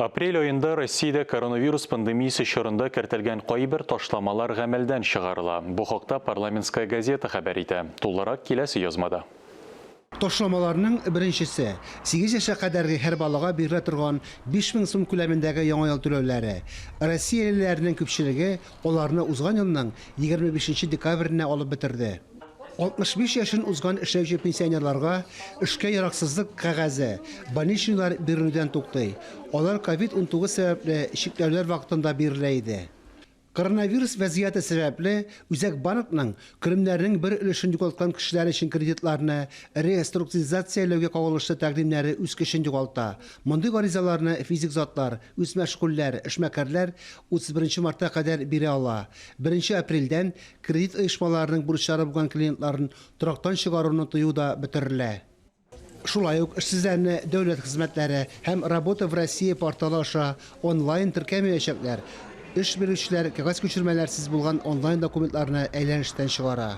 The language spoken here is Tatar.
Апрель аенда Россиядә коронавирус пандемиясе чорында кертелгән кайбер ташламалар гамәлдән чыгарыла. Бу хакта Парламентская газета хәбәр итә. Тулырак киләсе язмада. Ташламаларның беренчесе, сигез яшькә кадәрге һәр балага бирелә торган 5000 сум күләмендәге Яңа ел түләүләре. Россиялеләрнең күпчелеге аларны узган елның 25 нче декабренә алып бетерде. 65 яшен узган эшләүче пенсионерларга эшкә яраксызлык кәгазе, больничныйлар бирелүдән туктый. Алар ковид 19 сәбәпле чикләүләр вакытында бирелә иде. Коронавирус вәзгыяте сәбәпле, Үзәк банкның керемнәренең бер өлешен югалткан кешеләр өчен кредитларны реструктуризацияләүгә кагылышлы тәкъдимнәре үз көчен югалта. Мондый гаризаларны физик затлар, үзмәшгульләр, эшмәкәрләр 31 нче мартка кадәр бирә ала. Беренче апрельдән кредит оешмаларының бурычлары булган клиентларын торактан чыгаруны тыю да бетерелә. Шулай ук эшсезләрне дәүләт хезмәтләре һәм Работа в России порталы аша онлайн теркәмәячәкләр, эш бирүчеләр кәгазь күчермәләрсез булган онлайн документларны әйләнештән чыгара.